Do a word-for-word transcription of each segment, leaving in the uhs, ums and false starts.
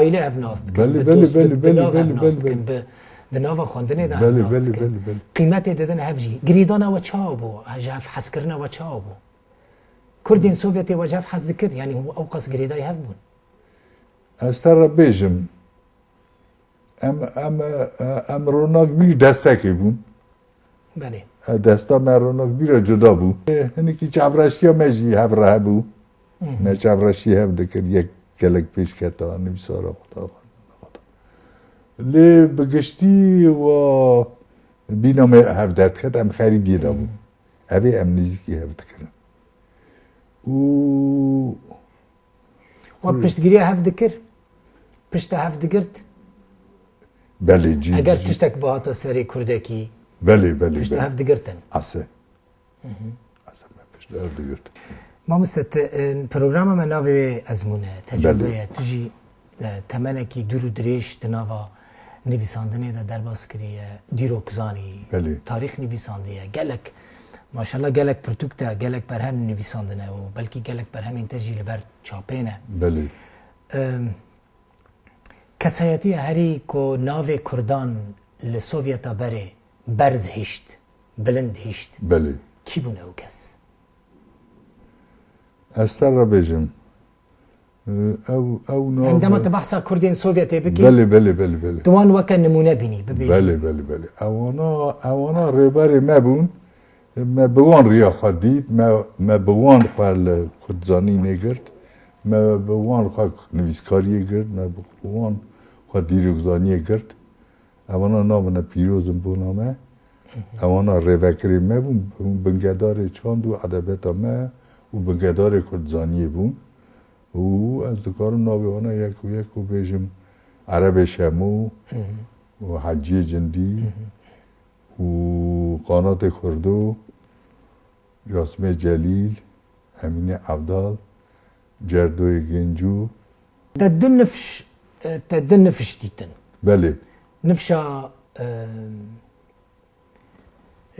Aîle hev nas dikin, Belê, bi belê, dost, bi, belê, bi belê, nav hev belê, nas belê, dikin, belê. bi, di nava xwendinê de hev Belê, nas belê, dikin. belê, belê. Qîmetê didin hev jî. Girêdana we çawa bû? Ji hev hezkirina we çawa bû? Kurdên Sovyetê we ji hev hez dikir? Yanî hûn ew qas girêdayî hev bûn? Ez te re bêjim, em, em, em ronak bî destekê bûn. Belê. E, desta me ronak bî re cuda bû. E, hinekî çavreşiya me jî hev re hebû. Hı hı. Me çavreşî hev dikir, yek gelek pêşketa, nivîsara xwe da, xwe da. Lê bi giştî wa bîna me hev derdiket, em xerîbiyê de bûn. Hı. Evê em nêzîkî hev dikirin. Û We piştgiriya hev dikir? Pişta hev digirt? Belê, cî, Eger cî. tiştek bihata serê kurdekî, Belê, belê, pişta belê. hev digirtin? Ase. Hı hı. Ase me pişta hev digirt. Mamoste, te, e, programa me navê wê ezmûn e, tecrube Belê. ye. Tu jî, e, temenekî dûr û dirêj di nava nivîsandinê de derbas kiriye, dîrokzanî, Belê. tarîx nivîsandiye. Gelek, maşallah gelek pirtûk te, gelek berhem nivîsandine û belkî gelek berhemên te jî li ber çapê ne. Belê. Em, kesayetiya herî ku navê Kurdan li Sovyeta berê berz hişt, bilind hişt. Belê. Kî bûn ew kes? Ez te re bêjim. Ew, ew navê Hindema tu behsa Kurdên Sovyetê bikî, Belê, belê, belê, belê. tu wan weke nimûne bînî, bibêjî. Belê, belê, belê. Ewana, ewana rêberê me bûn. Me bi wan riya xwe dît, me, me bi wan xwe li kurdzanî nêgirt, me bi wan xwe nivîskariyê girt, me bi wan xwe dîrokzaniyê girt. Ewana nabine pîroz in bona me. Ewana rêvekirê me bûn, hûn bingedarê çand û edebiyata me û bingedarê kurdzaniyê bûn. Û ez dikarim navê wana yek û yek û bêjim, Erebê Şemo û Heciyê Cindî û Qanatê Kurdo, Yasimê Celîl, Emînê Evdal, Cerdoyê Gêncû. Te du nifş, e, te du nifş dîtin. Belê. Nifşa, e,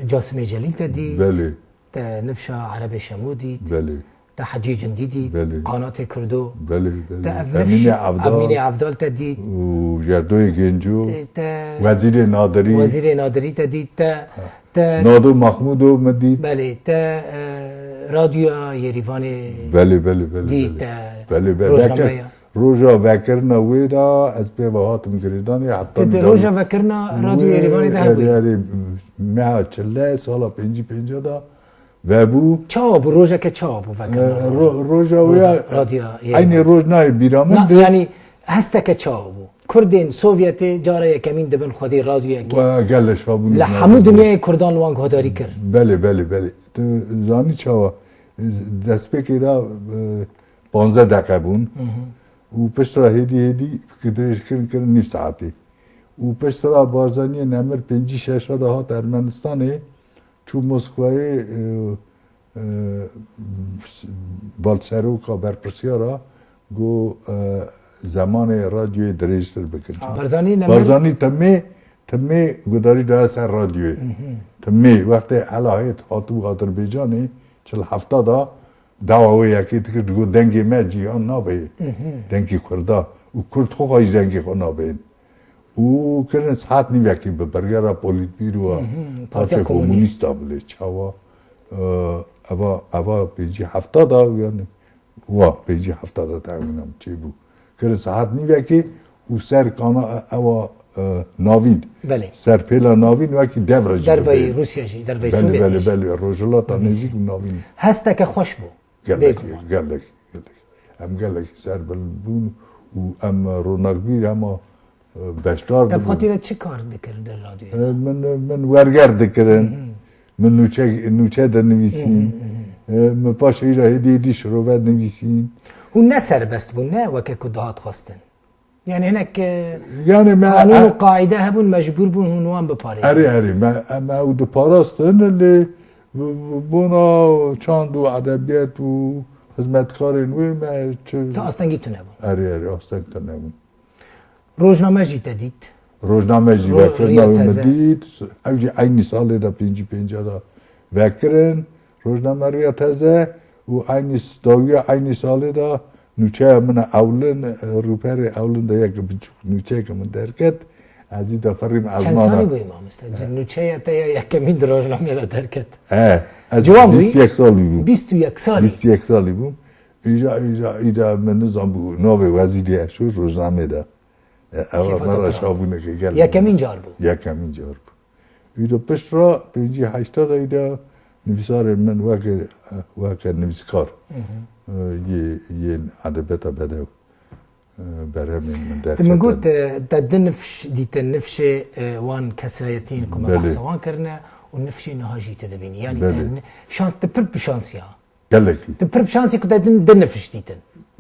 Casimê Celîl te dît. Belê. Te nifşa Erebê Şemo dît. Belê. Te Hecî Cindî dît. Belê. Qanatê Kurdo. Belê, belê. Te ev Emînê nifş, Evdal. Emînê Evdal te dît. Û Cerdoyê Gêncû. E, te Wezîrê Nadirî. Wezîrê Nadirî te dît. Te, Ha. te Nado Mahmûdo min dît. Belê. Te, e, Radyoya Yerîvanê Belê, belê, belê, dît. belê. Te Belê, belê. rojnameya. Roja vekirina wê de ez pê ve hatim girêdanê, heta Te di nidanê roja vekirina Radyo wê, Yerîvanê de hebûyî? Erê, erê, meha çile, sala pêncî pênca de vebû. Çawa bû? Rojeke çawa bû vekirina E, roja? ro-, roja wê ya, Radyo Yerîvanê. eynî roj nayê bîra min Na, de. yanî hesteke çawa bû? Kurdên Sovyetê cara yekemîn dibin xwedî radyoyekê. Wa gelek şabûn Li nabû. hemû dinyayê Kurdan li wan guhdarî kir. Belê, belê, belê. Tu zanî çawa? Destpêkê de, e, panzdeh deqe bûn. Hı hı. Û piştre hêdî hêdî dirêjkirin kirin nîv saetê. Û piştre Barzaniyê nemir pêncî şeşa de hat Ermenistanê, çû Moskwayê, e, e, balseroka berpirsiyara got, e, zemanê radyoyê dirêjtir bikin. Ha, Barzanî nemir Barzanî timê, timê gudarî daye ser radyoyê. Hı hı. Timê wextê Elahêt hatibû Adirbaycanê, çil hefta de dawa wê yekê dikir, digot, dengê me cîhan nabê, Mhm. dengê Kurda. Û Kurd xwe xwe jî dengê xwe nabên. Û kirin saet nîvekê bi bergera polîtbîroya Mhm. Partiya Partiya Komûnîst. Komûnîst a bilê çawa, e, eva, eva pêncî hefta da, yanî, wa pêncî hefta da texmîna min çêbû. Kirin saet nîvekê û ser kana, e, ewa, e, navîn. Belê. Ser pêla navîn wekî dev re jî Derveyî dibê. Rûsya jî, derveyî Belê, Sovyetê belê, jî. belê. Rojhilata Belê. nêzîk û navîn. Hesteke xweş bû. Gelek, Bêguman. gelek, gelek. Em gelek serbilind bûn û em ronakbîr hema, e, beşdar Te bi dibûn. xwetî de çi kar dikir di radyoyê E, de? Min, min werger dikirin. Mhm. Min nûçe, nûçe dinivîsîn. Mhm, mhm. E, min paşê îra hêdî hêdî şirove dinivîsîn. Hûn ne serbest bûn, ne weke ku dihat xwestin? Yani hinek, e, Yani me, qanûn û e, qaîde hebûn, mecbûr bûn hûn wan biparêzin. Erê, erê, me, me ew diparastin, lê b-, b-, bona çand û edebiyat û xizmetkarên wê me çi Tu astengî tune bûn. Erê, erê, asteng tune bûn. Rojname jî te dît. Rojname jî Ro-, vekirina Riya wê min Teze. dît. Ew jî eynî salê de pêncî pênca de vekirin. Rojname Riya Teze û eynî s-, dawiya eynî salê de Nûçeya min a ewlin, rûperê ewlin de yek biçûk nûçeyeke min derket. Ez î de ferîm Çend ezmana. Salî bûyî mamoste? Nûçeya te ya yekemîn di rojnameyê de derket. E, ez Ciwan bûyî? Bîst û yek salî bûm. Bîst û yek salî. Bîst û yek salî bûm. Îja, îja, îja min nizan bû navê Wezîrê Eşûr rojnamê de. E, ew Kêfa me te re tam. Şabûneke gel. Yekemîn car bû. Yekemîn car bû. Îdo pişt re pêncî heşta de îda nivîsarên min weke, weke nivîskar, Hı hı. e, yê, yên edebeta bedew, e, berhemên min derketin. Tu min got, e, te du nifş dîtin, nifşê, e, wan kesayetiyên ku me Belê. Behsa wan kirine û nifşê niha jî tu dibînî. Yanî Belê. Te ni-, şans, tu pir bi şansiya. Gelekî. Tu pir bi şansî ku te din du nifş dîtin.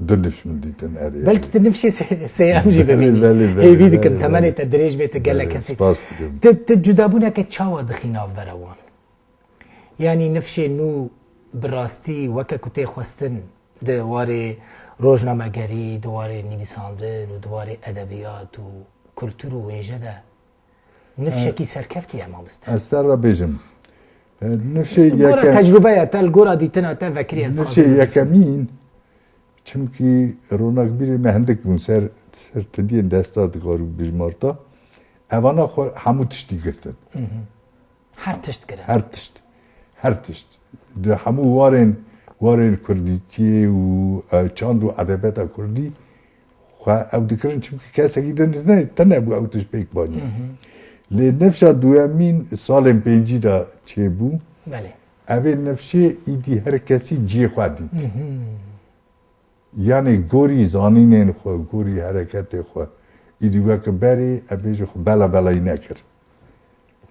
Du nifş min dîtin, erê. Belkî tu nifşê sê-, sêyem jî bibînî. Belê, belê, Hêvî belê, dikim, belê, temenê belê. Te dirêj bê, tu gelek Belê, kesî. Spas dikim. Tu, tu cudabûneke çawa dixî navbera wan? Yanî nifşê nû bi rastî weke ku tê xwestin di warê rojnamegerî, di warê nivîsandin û di warê edebiyat û kultur û wêje de nifşekî serkeftî ye, mamoste. Ez te re bêjim. E, nifşê Li gora yeke-, tecrûbeya te, li gora dîtina te vekirî ez Nifşê dixwazim bibîsim. Yekemîn, çimkî ronakbîrê me hindik bûn ser, ser tiliyên desta dikarî bijmarta. Evana xwe hemû tiştî girtin. Hı hı. Her tişt kirin. Her tişt. Her tişt. Di hemû warên, warên kurdîtiyê û, e, çand û edebeta kurdî xwe ew dikirin, çimkî kesekî din ne, tune bû ew tişt pêk banî. Hı hı. Lê nifşa duyemîn salên pêncî de çêbû. Belê. Evê nifşê îdî her kesî cihê xwe dît. Hı hı. Yanî gorî zanînên xwe, gorî hereketê xwe, îdî weke berê, em bêjin xwe bela belayî nekir.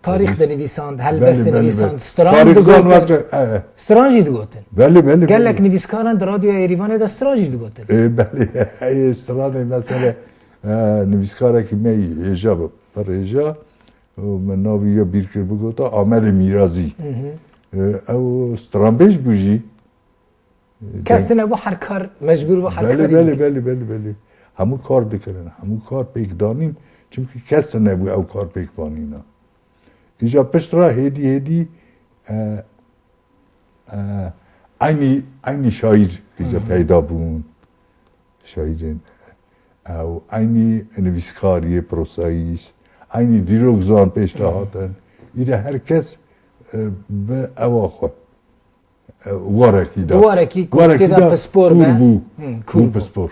Tarîx dinivîsand, helbest Belê, belê, dinivîsand, belê. Stran Tarîxzan digotin. Weke, e, e. Stran jî digotin. Belê, belê, Gelek belê. Nivîskaran di Radyoya Êrîvanê de stran jî digotin. E, belê. Ê stranê mesele, e, nivîskarekî me yî hêja bi, pir hêja. Û min navî ya bîr kir bigota Amedê Mîrazî. Hı hı. E, ew stranbêj bû jî. Kes tune bû her kar, mecbûr bû her Belê, karî belê, bike. Belê, belê, belê. Hemû kar dikirin, hemû kar pêk danîn, çimkî kes tune bû ew kar pêk banîna. Îja pişt re hêdî, hêdî, e, e, eynî, eynî şaîr îja Hı hı. peyda bûn. Şaîrên ew, eynî nivîskar yê prosayîs, eynî dîrokzan pêş de Hı hı. hatin. Îre her kes, e, bi ewa xwe. E, warekî da. Di warekî ku Warekî tê de da pispor kûr be. Bû. Hı, kûr Bû bû. Pispor.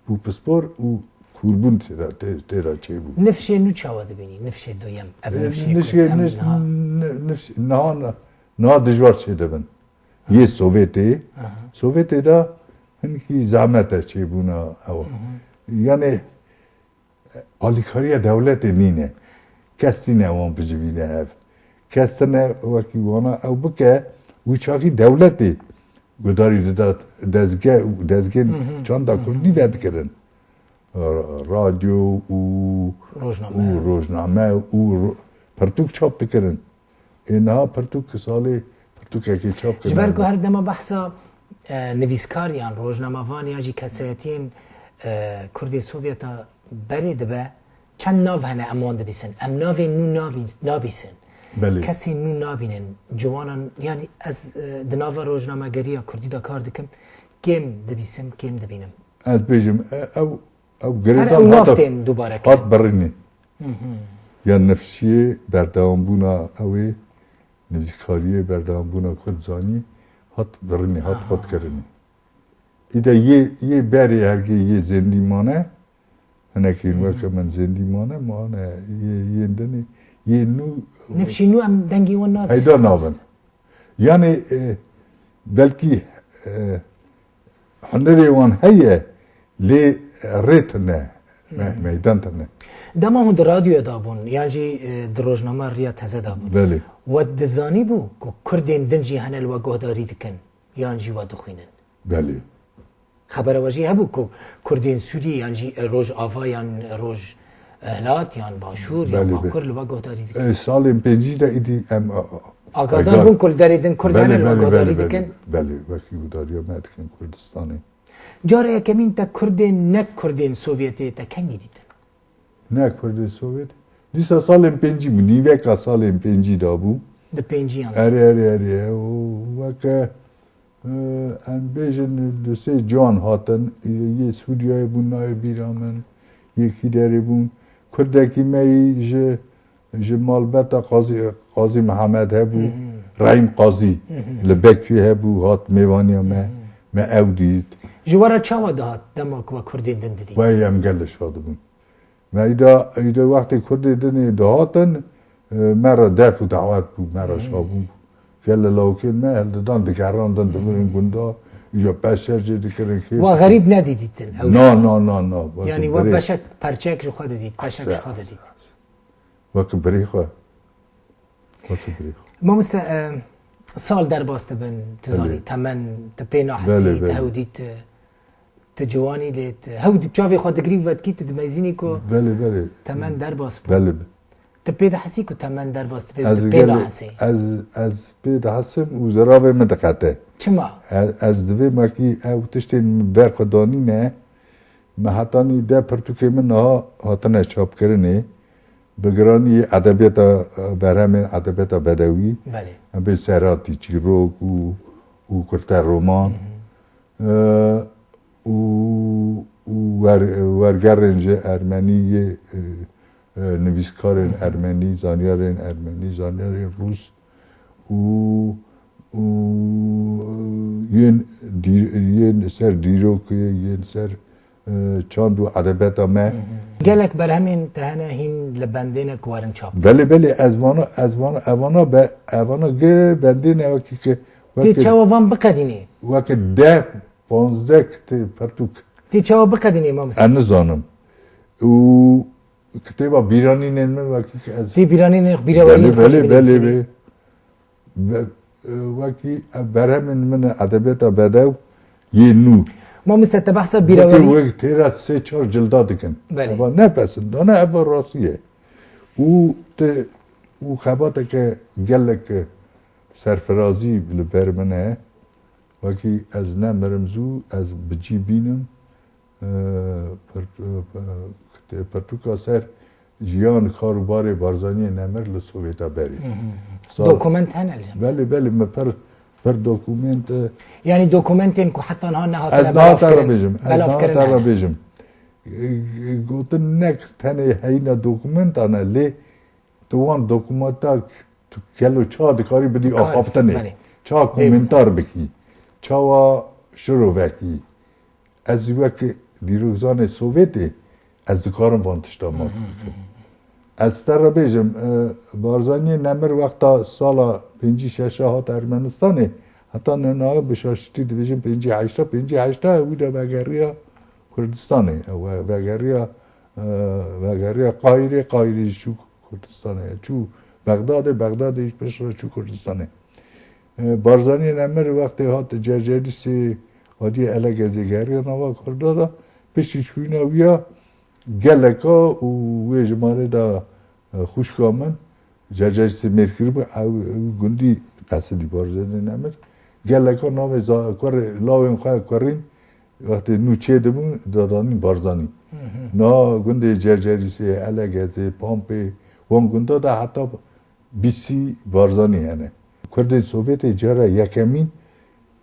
Bû pispor û kûrbûn tê de, tê, tê de çêbû. Nifşê nû çawa dibînî? Nifşê duyem. Ev E, nifşê nişkê, ku em niş-, niha ni-, nifş-, niha, niha dijwar çêdibin. Yê Sovyetê. Aha. Sovyetê de hinkî zehmet e çêbûna ew. Aha. Yanê, Alîkariya dewletê nîne. Kes tîne wan bicivîne hev. Kes tine wekî wana ew bike, wî çaxî dewletê gudarî dida dezge û dezgên Hı hı, çanda hı hı. kurdî vedikirin. Ra-, radyo û, Rojname. Û rojname û ro-, pirtûk çap dikirin. Ê niha pirtûk salê pirtûkekê çap kirine. Ji ber ku her dema behsa, e, nivîskar yan rojnamevan yan jî kesayetiyên, e, Kurdê Sovyeta berê dibe, çend nav hene em wan dibîsin. Em navên nû nabîn-, nabîsin. Belê. Kesên nû nabînin. Ciwanan, yanî ez, e, di nava rojnamegeriya Kurdî de kar dikim, kêm dibîsim, kêm dibînim. Ez bêjim, e, ew, ew Her girêdan ew nav hata, tên dubare hat kirin. Birînê. Hı hı. Ya nifşiyê berdewambûna ew ê, nivîskariyê berdewambûna Kurd zanî, hat birînê, hat, Aha. hat kirinê. Îde yê, yê berê hergê yê zêndî mane, hinekên Hı hı. weke min zêndî mane, mane yê, yên dinê, yê nû Nifşî nû em dengê wan nabîsin. Peyda nabin. Yanî, e, belkî, e, hunerê wan heye, lê rê tune, me-, Hı. meydan tune. Dema hûn di radyoya de bûn, yan jî, e, di rojnama Riya Teze de bûn. Belê. We dizanîbû ku Kurdên din jî hene li we guhdarî dikin, yan jî we dixwînin? Belê. Xebera we jî hebû ku Kurdên Sûriyê yan jî Rojava yan Rojhilat yan Başûr yan Belê, belê. Bakur li we guhdarî dikin. E, salên pêncî de îdî em, a, a, Agadar bûn ku li derê din Kurd Belê, hene li we belê, guhdarî belê, dikin. Belê, belê. Wekî guhdariya me dikin Kurdistanê. Cara yekemîn te Kurdên, ne Kurdên Sovyetê te kengî dîtin? Ne Kurdê Sovyet. Dîsa salên pêncî bû, nîveka salên pêncî de bû. Di pênciyan de. Erê, erê, erê. Û weke, Em bêjin du sê ciwan hatin, yê Sûriyeyê bûn, nayê bîra min, yê kî derê bûn. Kurdekî me yî ji, ji malbeta Qazî, Qazî Mihemed hebû, Hı hı. Rehîm Qazî Hı hı. li Bekuyê hebû, hat mêvaniya me, Hı hı. me ew dît. Ji we re çawa dihat dema ku we Kurdên din didît? Wey em gelek şa dibûn. Me îda, îda wextê Kurdê dinê dihatin, e, me re def û dawet bû, me re Hmm. şabû. Gele lawkên me hildidan, digerandin, dibirin gunda, îja peşercê dikirin, xêr Wa dikirin. Xerîb nedîdîtin ew Na, şewa? Na, na, na. Wekî Yani wa birê. Beşek perçek ji xwe didît, beşek ji xwe didît. Wekî birê xwe. Wekî birê xwe. Mamoste, e, sal derbas dibin, tu Belê. Zanî, temen, tu pê nahesî, Belê, tu belê. Hew dît, e, Tu ciwanî lê tu hew di çavê xwe digirî vetkî tu dimezînî ku Belê, belê. Temen derbas bû. Belê. Tu pê dihesî ku temen derbas dibe, Ez tu pê gelê, nahesî. Ez, ez pê dihesim û ziravê min diqete. Çima? Ez, ez divêm wekî ew tiştên min ber xwe danîne, me hetanî deh pirtûkê min niha hatine çapkirinê. Bi giranî edebiyata, berhemên edebiyata bedewî. Belê. Em bê seratî, çîrok û, û kurte roman. Hı hı. E, û, û wer-, wergerên ji ermenî yê, e, e, nivîskarên Hı hı. Ermenî, zanyarên ermenî, zanyarên rûs û, û, e, yên dî-, yên ser dîrokê, yên ser, e, çand û edebeta me. Hı hı. Gelek berhemên te hene hîn li bendê ne ku werin çap? Belê, belê, ez vana, ez vana, evana be-, evana gi bendê ne wekî ki, Tê wekî çawa van biqedînê? Weke deh, panzdeh kitê-, pertûk. Tê çawa biqedînê, mamoste? Ez nizanim. Û kitêba bîranînên min wekî ki ez Tê bîranînên bîreweriyên Belê, xwe jî belê, belê, binivîsînê? Belê. Be-, e, wekî ev berhemên min edebiyata bedew yê nû. Mamoste, te behsa Wekî bîrewerî wek têra sê çar cilda dikin. Belê. Eva ne pesindane, eva rastî ye. Û te, û xebateke gelek serfirazî li ber min e. Wekî ez nemirim zû, ez bi cî bînim. E, per-, e, pe-, pirtûka ser jiyan, kar û barê Barzaniyê Nemir li Sovyeta berê. Hı hı. Sal- Dokument hene li cem? Belê, belê, me per, per dokument, e, Yani dokumentên ku heta niha nehatine Ez niha te re belavkirin, bêjim, ez niha belavkirin te re hene. Bêjim. E, e, gotin ne tenê heyîna dokumentan e, lê di wan dokumenta tu gelo ça dikarî bidî Dikarî, axaftinê? Belê. Ça Bê- komentar bikî? Çawa şirovekî? Ez jî wek dîrokzanê Sovyetê ez dikarim van tişta mat bikim. Ez te re bêjim, e, Barzaniyê Nemir wexta sala pêncî şeş hat Ermenistanê, heta niha bi şaşitî dibêjim pêncî heşta, pêncî heşta wî de vegeriya Kurdistanê. Ew ve-, vegeriya, e, vegeriya Qahîrê, Qahîrê jî çû Kurdistanê. Çû Bexdadê, Bexdadê jî piştre çû Kurdistanê. E, Barzanî Nemir wextê hat Cercerîsê, hatiye Elegezê, geriya nava Kurda da, piştî çûyîna wî ya geleka û wê jimarê da, e, xwişka min, Cercerîsê mêr kiribû, ew, ew gundî qesidî Barzanî Nemir. Geleka navê za-, kurê lawên xwe kurîn, wextê nû çêdibûn, dadanîn Barzanî. Hı hı. Niha gundê Cercerîsê, Elegezê, Pampê, wan gunda da heta bîsî Barzanî hene. Kurdên Sovyetê cara yekemîn